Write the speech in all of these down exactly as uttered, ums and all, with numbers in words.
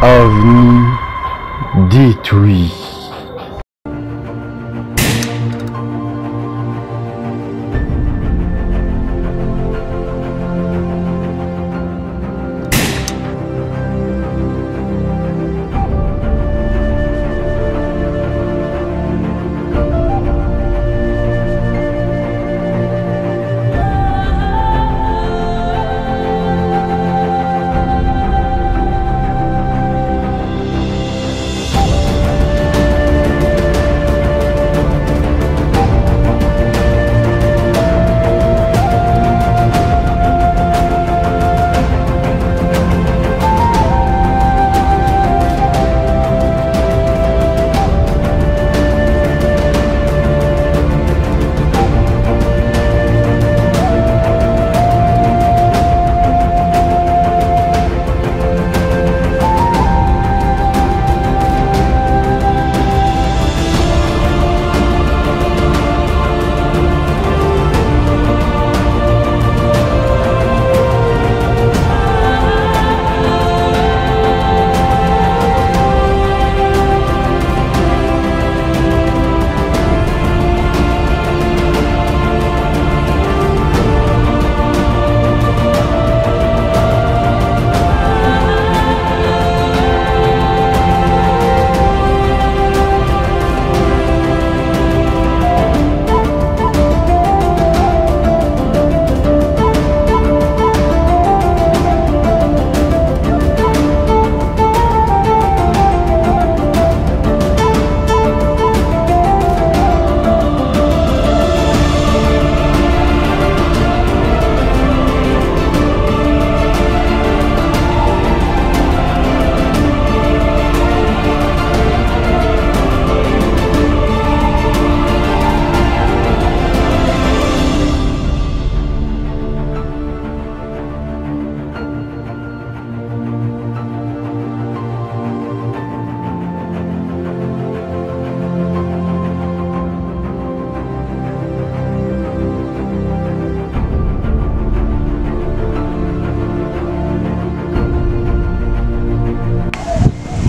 Avni detwi.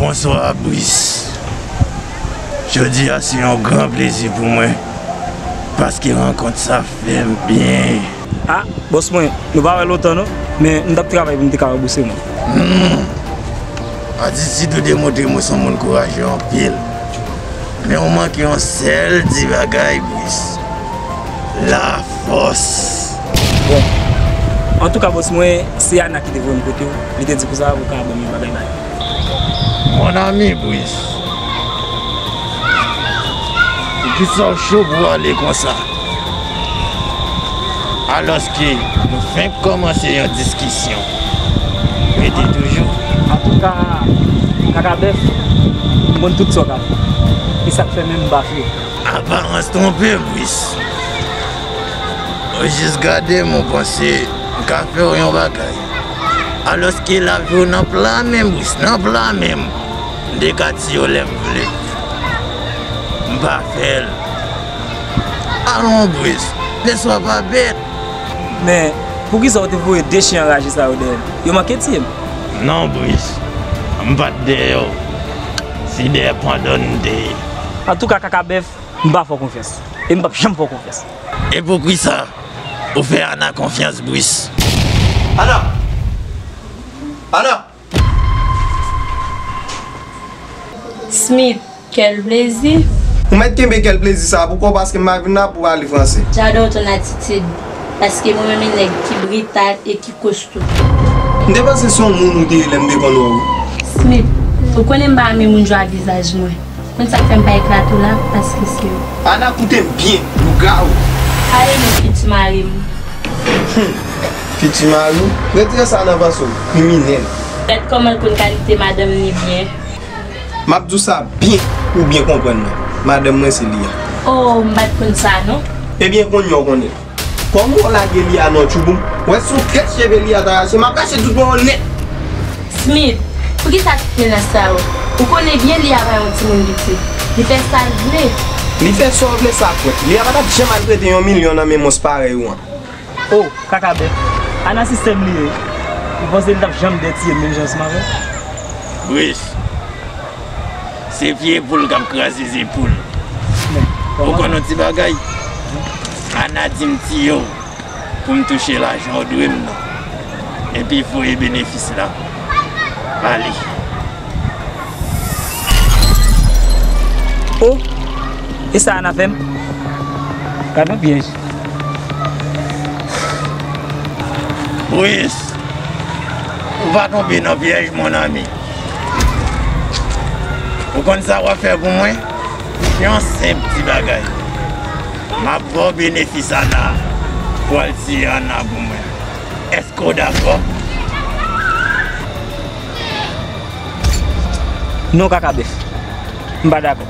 Bonswa, Bris. Jodi a se yon gran plezi pou mwen, paske rankont sa fè m byen. Ah, bòs mwen, nou pa wè lontan non, men m t ap travay pou m te ka ranbouse mwen. Hmm. Atitid ou demontre mwen se yon moun kouraje anpil. Men ou manke yon sèl ti bagay, Bris. Lafòs. Bon. Antouka, bòs mwen, se Ana ki te voye m kote w. Li te di konsa ou ka ban m yon bagay bay. Mon ami, Bris. Poukisa w cho pou w ale konsa? Alòske nou fenk kòmanse yon diskisyon. Rete toujou. Antouka, Kaka Bèf, m konn tout sa w ka fè. E sa k fè menm m pa fè. Aparans twonpe, Bris. Ou jis gade m, ou panse m ka fè w yon bagay. Alòske lavi w nan pla men m, Bris, nan pla men m. M te ka tiye w lè m vle. M pa fè l. Alon, Bris, lèspwa pa bèt. Men, poukisa w te voye de chen anraje sa yo dèyè m? Yo manke tiye m. Non, Bris, m pa t dèyè w. Se dèyè pandan n te ye. Antouka, Kaka Bèf, m pa fè w konfyans. E m p ap janm fè w konfyans. E poukisa ou fè Ana konfyans, Bris? Ana! Ana! Smith, kèl plezi. Ou mèt kenbe kèl plezi sa a pou kò w paske m pa vin la pou pale franse. J'adore ton attitude, paske mwen renmen nèg ki brital e ki kosto. M te panse se yon moun ou te ye lè m te konn wè w. Smith, ou konnen m pa renmen moun jwe ak vizaj mwen. Konn sa k fè m pa eklate w la, paske se ou. Ana, koute m byen, lougawou. Ale non, fiti mari m. Hum, fiti mari w? Retire sa nan panse w, kriminèl. Gad kòman l konn kalite madanm li byen. M ap di w sa byen pou w byen konprann mwen. Madanm mwen se Lia. Oh, m pa t konn sa non. Ebyen, kounye a w konnen. Kòman w lage Lia nan tchoubou m? Wè si w kèt cheve Lia ta rache, m ap rache tout bò yo nèt. Smith, poukisa tout menas sa yo? Ou konnen byen Lia pa yon timoun piti. Li fè sa l vle. Li fè sa w vle, sa fwèt. Lia pa t ap janm al prete yon milyon nan men mons parèy ou an. Oh, Kaka Bèf. Ana sistèm li ye. Ou panse li t ap janm dètye menm jan ansanm avè w? Bris, se pye poul k ap kraze zepòl. Ou konn yon ti bagay? Ana di m tiye w pou m touche lajan w dwe m nan. Epi voye benefis la ale. O, e sa Ana fè m? Gad yon pyèj. Bris, ou pa tonbe nan pyèj, mon ami. Ou konn sa w ap fè pou mwen? Yon senp ti bagay. M ap ba w benefis Ana pou w al tiye Ana pou mwen. Èske w dakò? Non, Kaka Bèf. M pa dakò.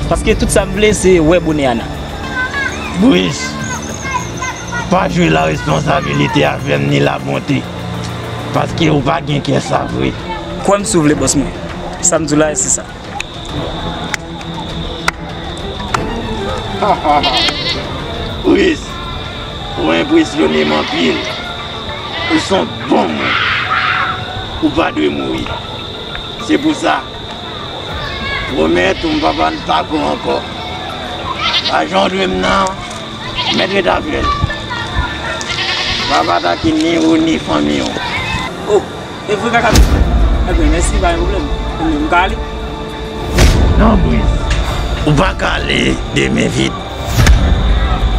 Paske tout sa m vle, se wè bonè Ana. Bris, pa jwe laresponsabilite avè m ni labonte. Paske ou pa gen kè sa vre. Kwè m si w vle, bòs mwen. Sa m di w la, se sa. Bris, ou enpresyone m anpil. Ou se yon bon moun. Ou pa dwe mouri. Se pou sa, pwomèt ou m p ap al pako ankò. Lajan w dwe m nan, mèt ret avè l. M p ap atake ni ou ni fanmi w. O, e vre, Kaka Bèf? Ebyen, mèsi, pa gen pwoblèm. Ebyen, m ka ale? Non, Bris. Ou pa ka ale demen vit.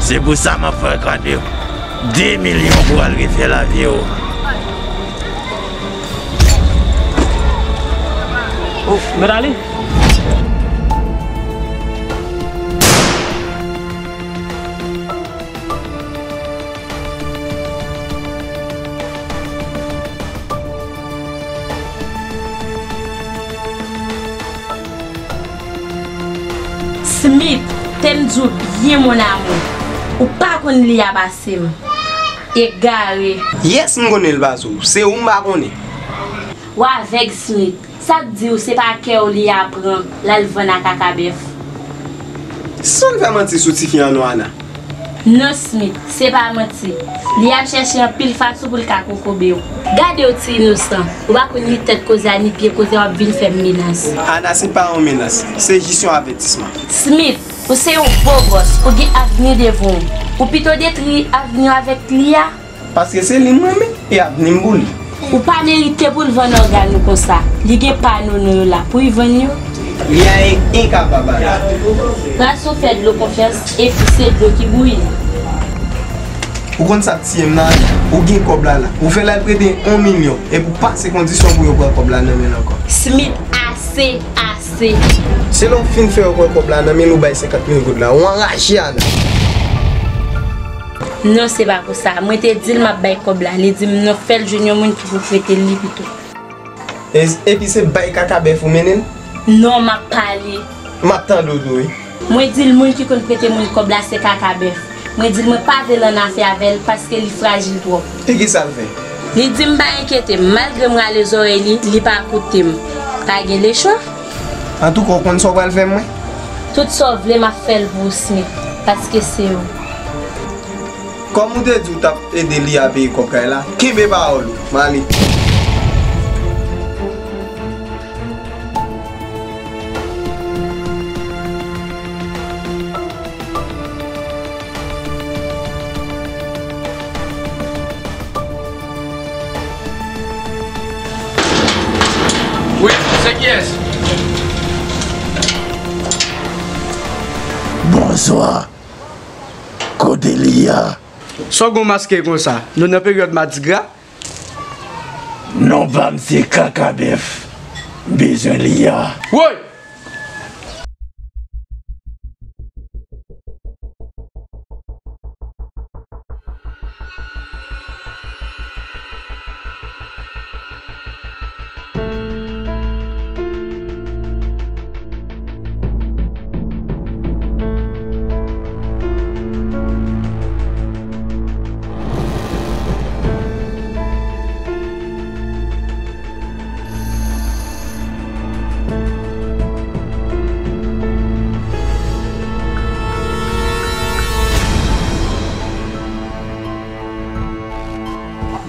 Se pou sa m ap fè w kado de milyon pou w al refè lavi w. O, mèt ale. Smith, te m di w byen, mon amour, ou pa konn Lia pase m. Egare. Yes, m konnen l pase w. Se ou m pa konnen. W avèg, Smith. Sa k di w se pa kè w Lia pran l al vann a Kaka Bèf? San fè manti sou tifi an non, Ana. Non, Smith, se pa manti. Li ap chèche anpil fason pou l ka kokobe w. Gade w ti inosan, ou pa konn ni tèt koze a ni pye koze a, w ap vin fè m menas. Ana, se pa yon menas, se jis yon avètisman. Smith, ou se yon bo bòs, ou gen avni devan w. Ou pito detwi avni w avèk Lia. Paske se li m renmen, e avni m pou li. Ou pa merite pou l vann ògàn ou konsa. Li gen pa nono yo la pou l vann yo. Li a en, enkapab a la. Rason fè dlo konfyans, epi se dlo ki bouyi. Ou konn sa k tiye m nan, ou gen kòb la la. Ou fè l al prete yon milyon, epi w pase kondisyon pou yo pran kòb la nan men l ankò. Smith, ase, ase. Se lè w fin fè yo pran kòb la nan men l, ou bay senkant mil goud la. Ou anraje, Ana. Non, se pa pou sa. Mwen te di l m ap bay kòb la. Li di m non, fè l jwenn yon moun ki pou prete l li pito. E, epi se bay Kaka Bèf ou mennen l? Non, m ap pale. M ap tande w tou, wi. Mwen di l moun ki konn prete moun kòb la se Kaka Bèf. Mwen di l mwen pa vle l annafè avè l paske li frajil twòp. E kisa l fè? Li di m pa enkyete m. Malgre m rale zòrèy li, li pa koute m. Pa gen lechwa. Antouka, w konn sa w pral fè mwen? Tout sa w vle, m ap fè l pou w, Smith, paske se w. Kòm ou te di w t ap ede Lia peye kòb kay la, kenbe pawòl ou, m ale. Wi, se kiyès? Bonswa. Kote Lia? Sa w gen w maske konsa? Nou nan peryòd madigra? Non pa m se Kaka Bèf. M bezwen Lia. Woy!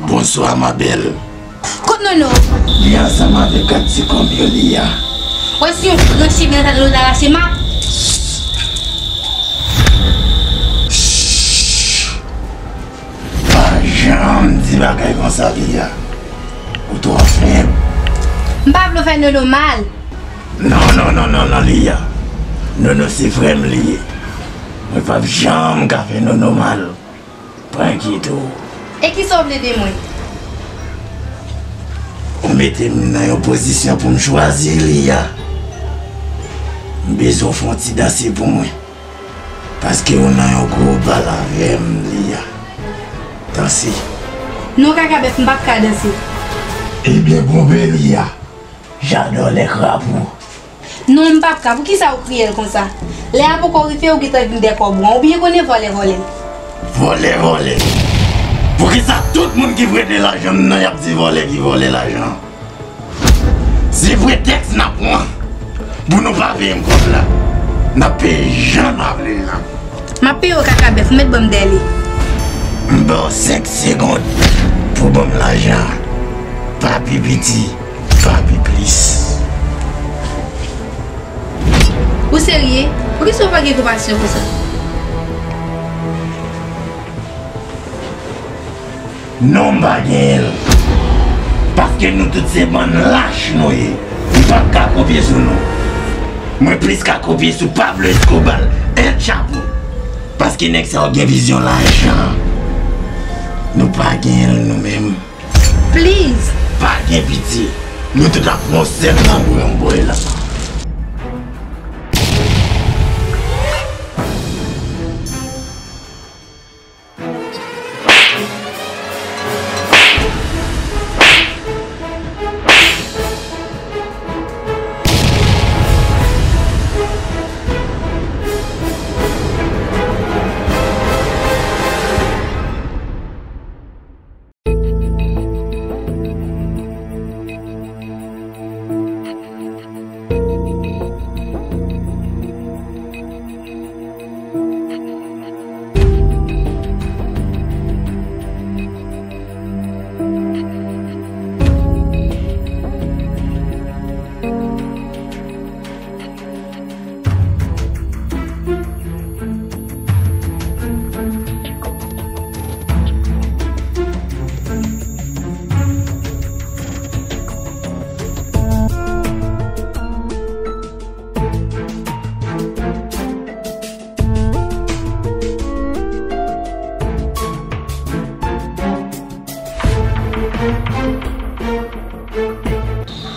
Bonswa, ma belle. Kot Nono? Li ansanm avèk gad ti kòb yo li a. Wè si yon gran cheve nan tèt ou ta rache m ap. Pa janm di bagay konsa li a. Ou twò fèb. M pa vle w fè Nono mal. Non, non, non, non, non, li a. Nono se frè m li ye. Mwen p ap janm ka fè Nono mal. Pa enkyete w. E kisa w vle de mwen? Ou mete m nan yon pozisyon pou m chwazi li a. M bezwen w fè yon ti danse pou mwen. Paske ou nan yon gwo bal avè m li a. Danse. Non, Kaka Bèf, m p ap ka danse. Ebyen, gonbe li a. J'adore les crapauds. Non, m p ap ka. Poukisa ou kriyèl konsa? Lè a poko rive, ou gentan vin dèkòb ou an. Ou byen konnen vòlè vòlè. Vòlè vòlè. Poukisa tout moun ki prete lajan m nan, y ap di vòlè ki vòlè lajan? Se pretèks n ap pran pou nou pa peye m kòb la. N ap peye jan n ap vle l la. M ap peye w, Kaka Bèf, ou mèt ban m dèyè li. M ba w senk segonn pou ban m lajan an. Pa pi piti, pa pi plis. Ou serye? Poukisa w pa gen konpasyon konsa? Non, m pa genyen l. Paske nou tout se bann lach nou ye. Li p ap ka kopye sou nou. Mwen plis ka kopye sou Pablo Escobar, El Chapo. Paske nèg sa yo gen vizyon lajan. Nou pa genyen l nou menm. Please! Pa gen pitye. Nou tout ap pran sèl nan granm bwè la.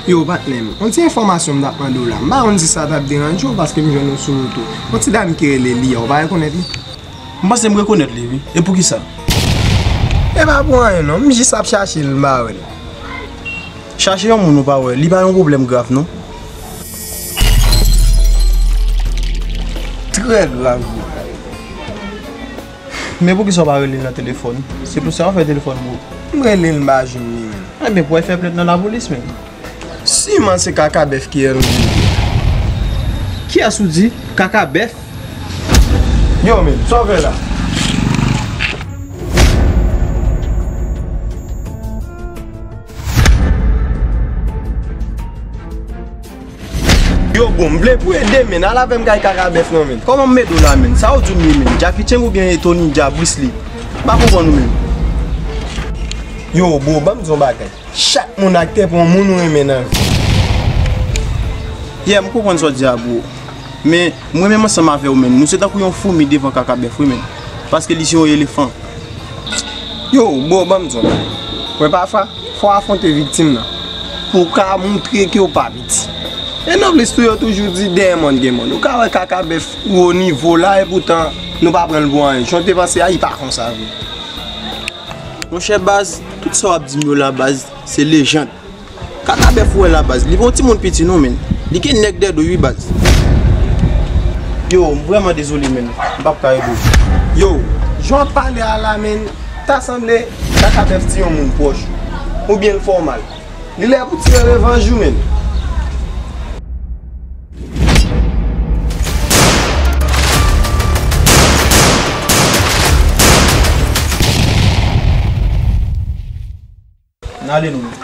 Yo, patnè m, yon ti enfòmasyon m t ap mande w la. M pa konn si sa t ap deranje w, paske m jwenn ou sou wout ou. Yon ti dam ki rele Lia, ou pa rekonèt li? M panse m rekonèt li, wi. E poukisa? E pa pou anyen, non. M jis ap chache l, m pa wè l. Chache yon moun ou pa wè, li pa yon pwoblèm grav, non. Trè grav, wi. Men poukisa w pa rele l nan telefòn? Se pou sa w fè telefòn bouke. M rele l, m pa jwenn li, menm. Enben, pou w al fè plent nan lapolis, menm. Siman se Kaka Bèf ki ènmi m. Kiyès ou di? Kaka Bèf? Yo, menm, sa w fè la? Yo, bon, m vle pou ede, menn. Al avè m kay Kaka Bèf nan, menn. Kòman m ede w la, menn? Sa w di m ye, menn? Jackie Chan oubyen Tony Jaa, Bruce Lee? M pa konprann ou, menn. Yo, bro, ban m di w yon bagay. Chak moun aktè pou yon moun ou renmen nan vi. Yeah, m konprann sa w di a, bro. Men, m renmen m ansanm avè w, menn. Nou se tankou yon foumi devan Kaka Bèf, wi, menn. Paske li se yon elefan. Yo, bro, ban m di w. Wè, pafwa, fò w afwonte viktim nan. Pou w ka montre ke w pa piti. E nan plis tou, yo toujou di, dèyè mòn gen mòn. Ou ka wè Kaka Bèf wo nivo la, epoutan, nou pa pran l pou anyen. Jan w te panse a, li pa konsa vre. Monchè, baz, tout sa w ap di m yo la, baz, se lejann. Kaka Bèf ou wè la, baz, li pa yon timoun piti non, menn. Li gen nèg dèyè do l, wi, baz. Yo, m vrèman dezole, menn. M p ap ka ede w. Yo, jan w ap pale a la, menn, ta sanble Kaka Bèf ti yon moun pwòch ou, oubyen l fè w mal. Li lè pou tire revanj ou, menn. N ale nou menm.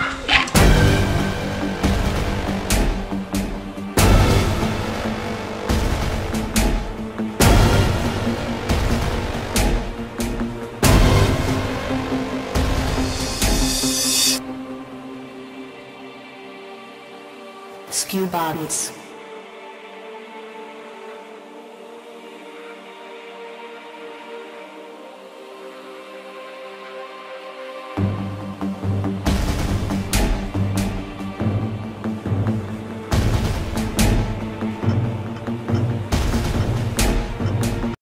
Skew Bobbies.